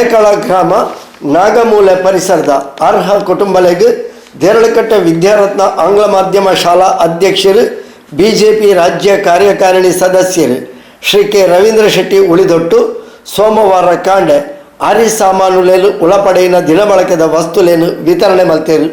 Harekala ಗ್ರಾಮ ನಾಗಮೂಲೆ ಪರಿಸರದ ಅರ್ಹ ಕುಟುಂಬಲೆಗ್ ದೇರಳಕಟ್ಟೆ ವಿದ್ಯಾರತ್ನ ಆಂಗ್ಲ ಮಾಧ್ಯಮ ಶಾಲಾ ಅಧ್ಯಕ್ಷರು, ಬಿಜೆಪಿ ರಾಜ್ಯ ಕಾರ್ಯಕಾರಿಣಿ ಸದಸ್ಯರು ಶ್ರೀ ಕೆ ರವೀಂದ್ರ ಶೆಟ್ಟಿ ಉಳಿದೊಟ್ಟು ಸೋಮವಾರ ಕಾಂಡೆ ಅರಿ ಸಾಮಾನುಲೇನು ಉಳಪಡೆಯಿನ ದಿನಬಳಕೆದ ವಸ್ತುಲೇನು ವಿತರಣೆ ಮಲ್ತೇರು.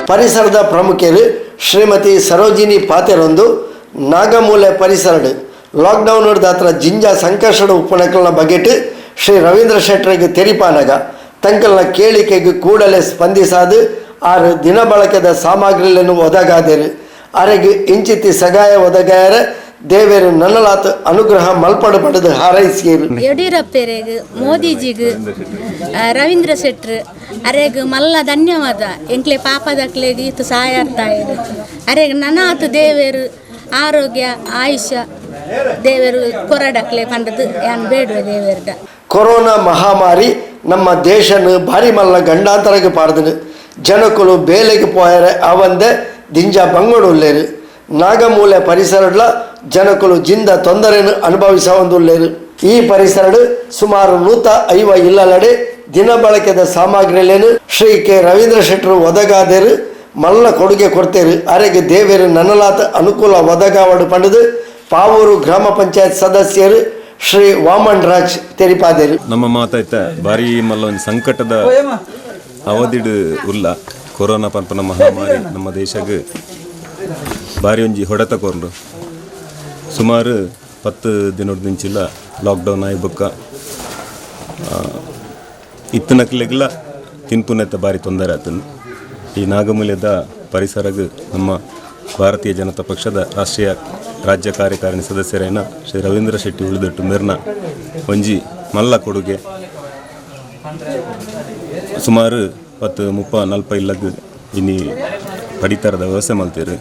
ಪರಿಸರದ ಪ್ರಮುಖರು ಶ್ರೀಮತಿ ಸರೋಜಿನಿ ಪಾತೆರೊಂದು ನಾಗಮೂಲೆ ಪರಿಸರಡು ಲಾಕ್ಡೌನ್ ದಾತ್ರ ಜಿಂಜ ಸಂಕಷ್ಟದ ಉಪ್ಪಣಕಲ್ನ ಬಗೆಟ್ ಶ್ರೀ ರವೀಂದ್ರ ಶೆಟ್ಟರಿಗೆ ತೆರಿಪಾನಗ ತಂಕಲ್ನ ಕೇಳಿಕೆಗೆ ಕೂಡಲೇ ಸ್ಪಂದಿಸಾದು ಆರು ದಿನಬಳಕೆದ ಸಾಮಗ್ರಿಗಳನ್ನು ಒದಗಾದರು. ಅರೆಗೆ ಇಂಚಿತಿ ಸಗಾಯ ಒದಗಾಯರ ದೇವೇರು ನನ್ನಲಾತ ಅನುಗ್ರಹ ಮಲ್ಪಡು ಪಡೆದು ಹಾರೈಸಿಯರು. ಯಡಿಯೂರಪ್ಪರೆಗ್, ಮೋದಿಜಿಗ್, ರವೀಂದ್ರ ಶೆಟ್ರು ಅರೆಗ್ ಮಲ್ಲ ಧನ್ಯವಾದ. ಎಂಕ್ಲೆ ಪಾಪದಕ್ಲೆಗ್ ಇತ್ತು ಸಹಾಯ ಇರು. ಅರೆಗ್ ನನಾತ್ ದೇವೇರು ಆರೋಗ್ಯ ಆಯುಷ್ಯ ದೇವರು ಕೊರಡಕ್ಲೆ ಪಂಡದು ಯಾನ್ ಬೇಡುವೆ ದೇವೇರ್ದ. ಕೊರೋನಾ ಮಹಾಮಾರಿ ನಮ್ಮ ದೇಶನು ಭಾರಿ ಮಲ್ಲ ಗಂಡಾಂತರಗೆ ಪಾಡ್ದನು. ಜನಕುಲು ಬೇಲೆಗೆ ಪೋಯರೆ ಅವಂದೆ ದಿಂಜ ಬಂಗಡು ಉಲ್ಲೇರು. ನಾಗಮೂಲೆ ಪರಿಸರಡ್ಲ ಜನಕುಲು ಜಿಂದ ತೊಂದರೆಯನ್ನು ಅನುಭವಿಸವಂದುಲ್ಲೇರು. ಈ ಪರಿಸರಡು ಸುಮಾರು 150 ಇಲ್ಲಲಡೆ ದಿನಬಳಕೆದ ಸಾಮಗ್ರಿಲೇನು ಶ್ರೀ ಕೆ ರವೀಂದ್ರ ಶೆಟ್ಟರು ಒದಗಾದೇರು, ಮಲ್ಲ ಕೊಡುಗೆ ಕೊಡ್ತೇರು. ಅರೆಗೆ ದೇವೇರು ನನ್ನಲಾತ ಅನುಕೂಲ ಒದಗಾವಡು ಪಂಡದು ಪಾವೂರು ಗ್ರಾಮ ಪಂಚಾಯತ್ ಸದಸ್ಯರು ಶ್ರೀ ವಾಮನ್ ರಾಜ್ ತೆರಿಪಾದೇರು. ನಮ್ಮ ಮಾತಾಯ್ತ ಭಾರಿ ಮಲ್ಲ ಒಂದು ಸಂಕಟದ ಅವಧಿಡು ಉಲ್ಲ. ಕೊರೋನಾ ಪನ್ಪನ ಮಹಾಮಾರಿ ನಮ್ಮ ದೇಶಗ್ ಭಾರಿ ಒಂಜಿ ಹೊಡೆತ ಕೊರ್ಲು. ಸುಮಾರು 10 ದಿನದಿಂಚಿಲ್ಲ ಲಾಕ್ಡೌನ್ ಆಯಿ ಬೊಕ್ಕ ಇತ್ತನಕ್ಲೆಗ್ಲ ತಿನ್ಪುನೆತ್ತ ಭಾರಿ ತೊಂದರೆ ಆತನು. ಈ ನಾಗಮೂಲ್ಯದ ಪರಿಸರಗ್ ನಮ್ಮ ಭಾರತೀಯ ಜನತಾ ಪಕ್ಷದ ರಾಷ್ಟ್ರೀಯ ರಾಜ್ಯ ಕಾರ್ಯಕಾರಿಣಿ ಸದಸ್ಯರೇನ ಶ್ರೀ ರವೀಂದ್ರ ಶೆಟ್ಟಿ ಉಳಿದೊಟ್ಟು ಮೆರ್ನ ಒಂಜಿ ಮಲ್ಲ ಕೊಡುಗೆ. ಸುಮಾರು 10 30 40 ಇಲ್ಲಗ್ ಇನಿ ಪಡಿತರದ ವ್ಯವಸ್ಥೆ ಮಲ್ತೇರು.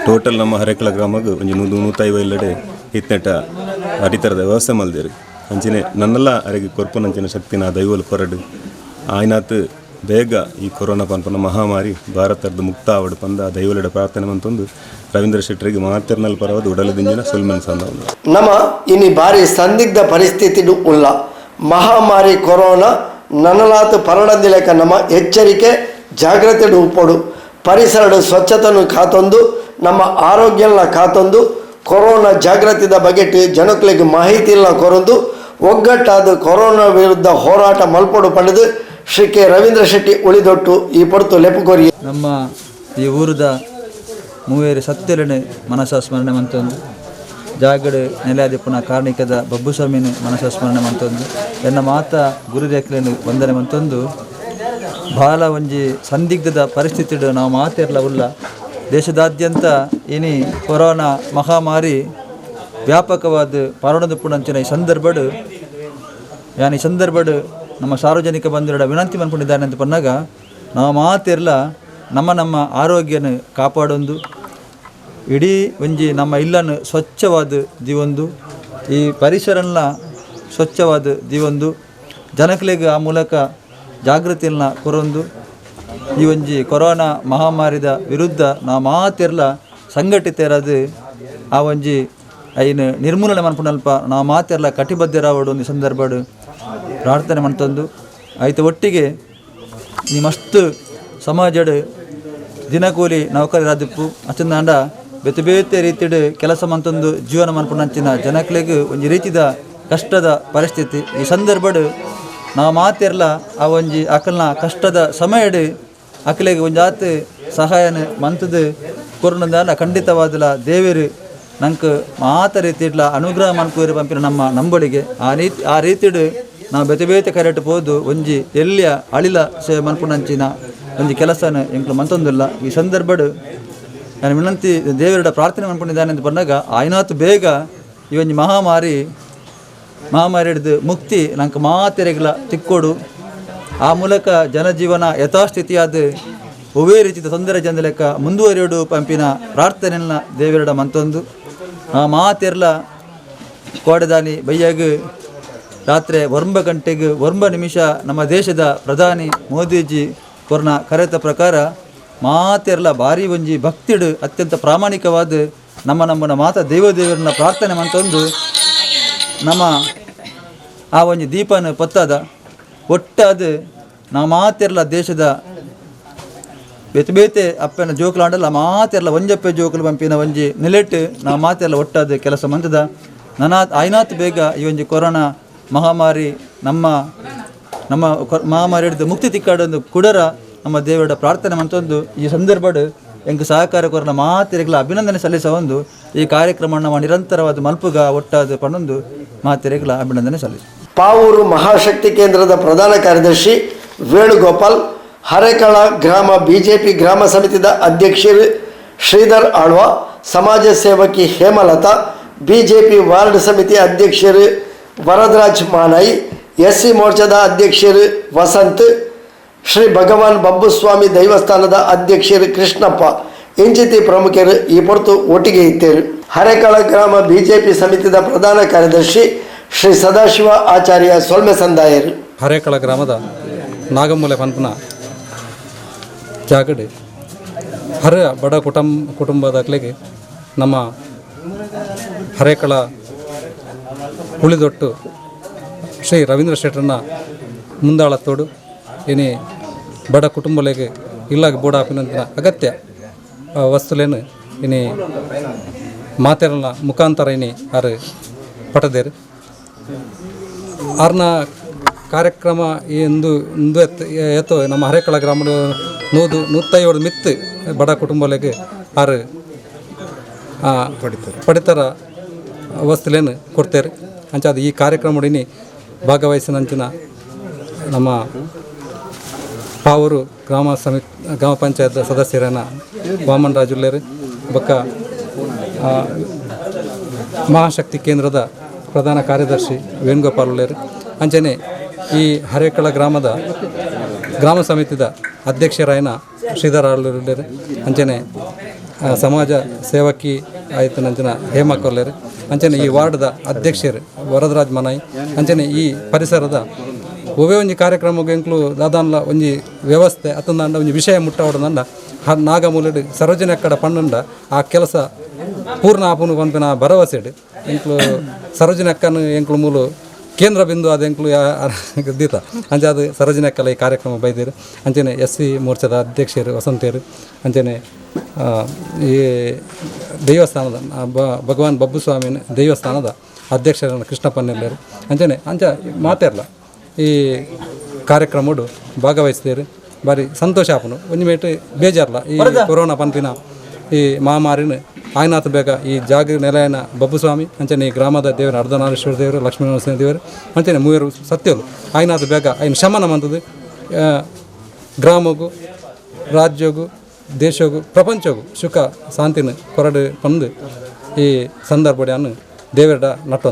ಟೋಟಲ್ ನಮ್ಮ ಹರೇಕಳ ಗ್ರಾಮಗ್ ಒಂಜಿ 100 150 ಇಲ್ಲಡೆ ಇತ್ನೆಟ ಪಡಿತರದ ವ್ಯವಸ್ಥೆ ಮಲ್ದೇರು. ಅಂಚಿನೆ ನನ್ನೆಲ್ಲ ಅರೆಗೆ ಕೊರ್ಪುನಂಚಿನ ಶಕ್ತಿನ ದೈವಲು ಕೊರಡು. ಆಯ್ನಾತ್ ಬೇಗ ಈ ಕೊರೋನಾ ಪನ್ಪನ ಮಹಾಮಾರಿ ಭಾರತದ ಮುಕ್ತ ಆವಡು ಪಂದ ದೈವಲಡ ಪ್ರಾರ್ಥನೆ ಮಂತೊಂದು ರವೀಂದ್ರ ಶೆಟ್ಟರಿಗೆ ಮಾತೆರ್ನಲ್ ಪರವಾದ ಉಡಲದಿಂಜಿನ ಸೊಲ್ಮೆನ್ ಸಂದ. ನಮ ಇನಿ ಭಾರಿ ಸಂದಿಗ್ಧ ಪರಿಸ್ಥಿತಿ ಉಲ್ಲ. ಮಹಾಮಾರಿ ಕೊರೋನಾ ನನಲಾತು ಪರಡಂದಿಲೆಕ ನಮ್ಮ ಎಚ್ಚರಿಕೆ ಜಾಗ್ರತೆ ಉಪ್ಪೊಡು. ಪರಿಸರದ ಸ್ವಚ್ಛತೆಯನ್ನು ಕಾತೊಂದು, ನಮ್ಮ ಆರೋಗ್ಯನ ಕಾತೊಂದು, ಕೊರೋನಾ ಜಾಗೃತಿದ ಬಗೆಟ್ ಜನಕ್ಲೆಗ್ ಮಾಹಿತಿ ಇಲ್ಲ ಕೊರೊಂದು ಒಗ್ಗಟ್ಟಾದ ಕೊರೋನಾ ವಿರುದ್ಧ ಹೋರಾಟ ಮಲ್ಪೊಡು ಪಡೆದು ಶ್ರೀ ಕೆ ರವೀಂದ್ರ ಶೆಟ್ಟಿ ಉಳಿದೊಟ್ಟು ಈ ಪೊರ್ತು ಲೆಪ್ಪುಕೊರಿ. ನಮ್ಮ ಈ ಊರದ ಮೂವೇರು ಸತ್ಯಲನೆ ಮನಸ ಸ್ಮರಣೆ ಮಂತೊಂದು, ಜಾಗಡೆ ನೆಲೆಯಾದಿಪ್ಪುನ ಕಾರ್ಣಿಕದ ಬಬ್ಬುಸ್ವಾಮಿನ ಮನಸ ಸ್ಮರಣೆ ಮಂತೊಂದು, ಎನ್ನ ಮಾತ ಗುರುರೇಖಲೆಯನ್ನು ವಂದನೆ ಮಂತೊಂದು, ಬಾಲ ಒಂಜಿ ಸಂದಿಗ್ಧದ ಪರಿಸ್ಥಿತಿಡು ನಾವು ಮಾತಿರಲ ಉಲ್ಲ. ದೇಶದಾದ್ಯಂತ ಇನಿ ಕೊರೋನಾ ಮಹಾಮಾರಿ ವ್ಯಾಪಕವಾದ ಪರಡೊಂದು ಈ ಸಂದರ್ಭಡು ಯಾನ್ ಈ ಸಂದರ್ಭಡು ನಮ್ಮ ಸಾರ್ವಜನಿಕ ಬಂಧುಗಳ ವಿನಂತಿ ಮನ್ಕೊಂಡಿದ್ದಾನೆ ಅಂತ ಪನ್ನಾಗ, ನಾವು ಮಾತಿರಲ ನಮ್ಮ ನಮ್ಮ ಆರೋಗ್ಯನ ಕಾಪಾಡೊಂದು, ಇಡೀ ಒಂಜಿ ನಮ್ಮ ಇಲ್ಲನ್ನು ಸ್ವಚ್ಛವಾದ ದೀವೊಂದು, ಈ ಪರಿಸರನ್ನ ಸ್ವಚ್ಛವಾದ ದೀವೊಂದು, ಜನಕ್ಲೆಗ್ ಆ ಮೂಲಕ ಜಾಗೃತಿಯನ್ನ ಕೊರೊಂದು, ಈ ಒಂಜಿ ಕೊರೋನಾ ಮಹಾಮಾರಿದ ವಿರುದ್ಧ ನಾವು ಮಾತಿರ್ಲ ಸಂಘಟಿತರಾದ ಆ ಒಂಜಿ ಐನು ನಿರ್ಮೂಲನೆ ಮನ್ಪುನಲ್ಪ ನಾವು ಮಾತಿರ್ಲ ಕಟಿಬದ್ಧರಾವಡು ಒಂದು ಸಂದರ್ಭಡು ಪ್ರಾರ್ಥನೆ ಮಂತೊಂದು. ಐತ ಒಟ್ಟಿಗೆ ಈ ಮಸ್ತ್ ಸಮಾಜಡ್ ದಿನಕೂಲಿ ನೌಕರರಾದಿಪ್ಪು ಅಚಂದಾಂಡ ಬೇತೆ ಬೇತೆ ರೀತಿಡ್ ಕೆಲಸ ಮಂತೊಂದು ಜೀವನ ಮನ್ಪುನಂಚಿನ ಜನಕ್ಲೆಗ್ ಒಂಜಿ ರೀತಿದ ಕಷ್ಟದ ಪರಿಸ್ಥಿತಿ. ಈ ಸಂದರ್ಭಡ್ ನಾವು ಮಾತಿರ್ಲ ಆ ಒಂಜಿ ಅಕಲ್ನ ಕಷ್ಟದ ಸಮಯಡ್ ಅಕಲೆಗ್ ಒಂಜಾತ್ ಸಹಾಯನ ಮಂತದು ಕೊರ್ನದಾನ ಖಂಡಿತವಾದಲ ದೇವರು ನಂಗೆ ಮಾತ ರೀತಿಡ್ಲ ಅನುಗ್ರಹ ಮನ್ಪುವೆರ್ ಪನ್ಪಿನ ನಮ್ಮ ನಂಬಳಿಗೆ. ಆ ರೀತಿಡ್ ನಾವು ಬೇತೆ ಬೇತೆ ಕರೆಟ್ ಪೋದು ಒಂಜಿ ಎಲ್ಲಿಯ ಅಳಿಲ ಸೇವೆ ಮನ್ಪುನಂಚಿನ ಒಂಜಿ ಕೆಲಸನ ಎಂಕ್ಲು ಮಂತೊಂದಿಲ್ಲ. ಈ ಸಂದರ್ಭಡ್ ನಾನು ವಿನಂತಿ ದೇವರ ಪ್ರಾರ್ಥನೆ ಮನ್ಕೊಂಡಿದ್ದಾನೆ ಅಂತ ಬಂದಾಗ, ಆಯ್ನಾತ್ ಬೇಗ ಈ ಒಂಜಿ ಮಹಾಮಾರಿ ಹಿಡ್ದು ಮುಕ್ತಿ ನಂಗೆ ಮಾತೆರೆಗ್ಲ ತಿಕ್ಕೋಡು, ಆ ಮೂಲಕ ಜನಜೀವನ ಯಥಾಸ್ಥಿತಿಯಾದ ಒವ್ವೇ ರೀತಿಯ ತೊಂದರೆ ಜನ ಲೆಕ್ಕ ಮುಂದುವರಿಯೋಡು ಪಂಪಿನ ಪ್ರಾರ್ಥನೆಯನ್ನ ದೇವರಡ ಮಂತೊಂದು, ಆ ಮಾತೆರ್ಲ ಕೋಡೆದಾನಿ ಬಯ್ಯಾಗ ರಾತ್ರಿ 9 ಗಂಟೆಗೆ 9 ನಿಮಿಷ ನಮ್ಮ ದೇಶದ ಪ್ರಧಾನಿ ಮೋದಿಜಿ ಕೊರ್ನ ಕರೆತ ಪ್ರಕಾರ ಮಾತೆರ್ಲ ಭಾರಿ ಒಂಜಿ ಭಕ್ತಿಡು ಅತ್ಯಂತ ಪ್ರಾಮಾಣಿಕವಾದ ನಮ್ಮ ನಮ್ಮನ ಮಾತ ದೈವ ದೇವರನ್ನ ಪ್ರಾರ್ಥನೆ ಮಂತೊಂದು ನಮ್ಮ ಆ ಒಂಜಿ ದೀಪನ ಪೊತ್ತದ ಒಟ್ಟಾದ ನಾವು ಮಾತೆರ್ಲ ದೇಶದ ಬೇತೆ ಬೇತೆ ಅಪ್ಪನ ಜೋಕುಲಾಂಡಲ ಮಾತೆರ್ಲ ಒಂಜಪ್ಪೆ ಜೋಕುಲು ಪಂಪಿನ ಒಂಜಿ ನಿಲೆಟ್ ನಾವು ಮಾತೆರ್ಲ ಒಟ್ಟಾದ ಕೆಲಸ ಮಂತದ. ನನಾತ್ ಆಯ್ನಾತ್ ಬೇಗ ಈ ಒಂಜಿ ಕೊರೋನಾ ಮಹಾಮಾರಿ ನಮ್ಮ ನಮ್ಮ ಮಹಾಮಾರಿ ಹಿಡಿದು ಮುಕ್ತಿ ತಿಕ್ಕಾಡೊಂದು ಕುಡರ ನಮ್ಮ ದೇವರ ಪ್ರಾರ್ಥನೆ ಮಂತೊಂದು, ಈ ಸಂದರ್ಭಡ್ ಎಂಕ್ ಸಹಕಾರ ಕೊರನ ಮಾತೆರೆಗ್ಲ ಅಭಿನಂದನೆ ಸಲ್ಲಿಸ ಒಂದು ಈ ಕಾರ್ಯಕ್ರಮ ನಮ್ಮ ನಿರಂತರವಾದ ಮಲ್ಪುಗ ಒಟ್ಟಾದ ಪನ್ನೊಂದು ಮಾತೆರೆಗ್ಲ ಅಭಿನಂದನೆ ಸಲ್ಲಿಸ. ಪಾವೂರು ಮಹಾಶಕ್ತಿ ಕೇಂದ್ರದ ಪ್ರಧಾನ ಕಾರ್ಯದರ್ಶಿ ವೇಣುಗೋಪಾಲ್, ಹರೇಕಳ ಗ್ರಾಮ ಬಿಜೆಪಿ ಗ್ರಾಮ ಸಮಿತಿದ ಅಧ್ಯಕ್ಷರು ಶ್ರೀಧರ್ ಆಳ್ವ, ಸಮಾಜ ಸೇವಕಿ ಹೇಮಲತಾ, ಬಿಜೆಪಿ ವಾರ್ಡ್ ಸಮಿತಿ ಅಧ್ಯಕ್ಷರು ವರದರಾಜ್ ಮಾನಾಯಿ, ಎಸ್ಸಿ ಮೋರ್ಚಾದ ಅಧ್ಯಕ್ಷರು ವಸಂತ್, ಶ್ರೀ ಭಗವಾನ್ ಬಬ್ಬುಸ್ವಾಮಿ ದೈವಸ್ಥಾನದ ಅಧ್ಯಕ್ಷರು ಕೃಷ್ಣಪ್ಪ ಇಂಚಿತಿ ಪ್ರಮುಖರು ಈ ಪೊರ್ತು ಒಟ್ಟಿಗೆ ಇತ್ತೇರು. ಹರೇಕಳ ಗ್ರಾಮ ಬಿಜೆಪಿ ಸಮಿತಿದ ಪ್ರಧಾನ ಕಾರ್ಯದರ್ಶಿ ಶ್ರೀ ಸದಾಶಿವ ಆಚಾರ್ಯ ಸೊಲ್ಮೆ ಸಂದಾಯರು. ಹರೇಕಳ ಗ್ರಾಮದ ನಾಗಮೂಲೆ ಪನ್ಪುನ ಜಾಗಡ್ ಹರ ಬಡ ಕುಟುಂಬದಕ್ಲೆಗ್ ನಮ್ಮ ಹರೇಕಳ ಹುಳಿದೊಟ್ಟು ಶ್ರೀ ರವೀಂದ್ರ ಶೆಟ್ಟರ್ನ ಮುಂದಾಳತ್ತೋಡು ಇನಿ ಬಡ ಕುಟುಂಬಲೆಗ್ ಇಲ್ಲಾಗ ಬೋಡಾಪಿನಂತಿನ ಅಗತ್ಯ ವಸ್ತುಲೇನು ಇನಿ ಮಾತೆರನ ಮುಖಾಂತರ ಇನಿ ಆರು ಪಟದೇರು. ಆರ್ನ ಕಾರ್ಯಕ್ರಮ ಎಂದು ಇಂದು ಎತ್ತು ನಮ್ಮ ಹರೇಕಳ ಗ್ರಾಮದ 150 ಮಿತ್ತು ಬಡ ಕುಟುಂಬಲೆಗ್ ಆರು ಪಡಿತರ ವಸ್ತುಲೇನು ಕೊಡ್ತೇವೆ. ಅಂಚಾದ ಈ ಕಾರ್ಯಕ್ರಮ ಇನಿ ಭಾಗವಹಿಸಿನಂಚಿನ ನಮ್ಮ ಪಾವೂರು ಗ್ರಾಮ ಸಮಿತಿ ಗ್ರಾಮ ಪಂಚಾಯತ್ ಸದಸ್ಯರನ್ನ ವಾಮನ್ ರಾಜುಲ್ಲೇರು, ಬೊಕ್ಕ ಮಹಾಶಕ್ತಿ ಕೇಂದ್ರದ ಪ್ರಧಾನ ಕಾರ್ಯದರ್ಶಿ ವೇಣುಗೋಪಾಲ್ ಉಲ್ಲೇರು, ಅಂಚನೆ ಈ ಹರೇಕಳ ಗ್ರಾಮದ ಗ್ರಾಮ ಸಮಿತಿದ ಅಧ್ಯಕ್ಷರಾಯನ ಶ್ರೀಧರ ಉಲ್ಲೇರು, ಅಂಚನೆ ಸಮಾಜ ಸೇವಕಿ ಆಯ್ತನಂಚಿನ ಹೇಮಾ ಕೊಲ್ಲೇರು, ಅಂಚನೆ ಈ ವಾರ್ಡ್ದ ಅಧ್ಯಕ್ಷರು ವರದರಾಜ್ ಮನಾಯಿ, ಅಂಚನೆ ಈ ಪರಿಸರದ ಒವ್ವೇ ಒಂಜಿ ಕಾರ್ಯಕ್ರಮಗ್ ಎಂಕ್ಲು ದಾದಾನ್ಲ ಒಂಜಿ ವ್ಯವಸ್ಥೆ ಅತ್ತಂದಾಂಡ ಒಂಜಿ ವಿಷಯ ಮುಟ್ಟವಡದಂಡ ನಾಗಮೂಲೆಡ್ ಸರೋಜಿನಿ ಅಕ್ಕಡ ಪಣ್ಣಂಡ ಆ ಕೆಲಸ ಪೂರ್ಣ ಆಪುನು ಪನ್ಪಿನ ಭರವಸೆಡ್ ಎಂಕ್ಲು ಸರೋಜಿನಿ ಅಕ್ಕನ ಎಂಕ್ಲು ಮೂಲು ಕೇಂದ್ರ ಬಿಂದು ಅದು ಎಂಕ್ಲು ದೀತ ಅಂಚಾದ ಸರೋಜಿನಿ ಅಕ್ಕಲ ಈ ಕಾರ್ಯಕ್ರಮ ಬೈದೇರು. ಅಂಚನೆ ಎಸ್ ಸಿ ಮೋರ್ಚಾದ ಅಧ್ಯಕ್ಷರು ವಸಂತೇರು, ಅಂಚನೆ ಈ ದೇವಸ್ಥಾನದ ಭಗವಾನ್ ಬಬ್ಬುಸ್ವಾಮಿನ ದೇವಸ್ಥಾನದ ಅಧ್ಯಕ್ಷರನ್ನು ಕೃಷ್ಣಪ್ಪನೆಲ್ಲರು, ಅಂಚನೆ ಅಂಚ ಮಾತೆರ್ಲ ಈ ಕಾರ್ಯಕ್ರಮಡು ಭಾಗವಹಿಸ್ತೇರು. ಬಾರಿ ಸಂತೋಷ ಆಪುನು. ಒಂಜಿ ಮೇಟ್ ಬೇಜಾರ್ಲ ಈ ಕೊರೋನಾ ಪನ್ಪಿನ ಈ ಮಹಾಮಾರಿನ ಆಯ್ನಾಥ ಬೇಗ ಈ ಜಾಗ ನೆಲೆಯನ ಬಬ್ಬುಸ್ವಾಮಿ, ಅಂಚನೆ ಈ ಗ್ರಾಮದ ದೇವರು ಅರ್ಧನಾರೀಶ್ವರ ದೇವರು, ಲಕ್ಷ್ಮೀನರಸಿಂಹ ದೇವರು, ಅಂಚನೆ ಮೂವರು ಸತ್ಯರು ಆಯ್ನಾಥ ಬೇಗ ಐನ ಶಮನ ಮಂತದ್ದು ಗ್ರಾಮಗೂ ರಾಜ್ಯಗೂ ದೇಶಗೂ ಪ್ರಪಂಚಗೂ ಸುಖ ಶಾಂತಿನ ಕೊರಡು ಬಂದು ಈ ಸಂದರ್ಭ ದೇವರ ನಟ್ಟೊಂದು.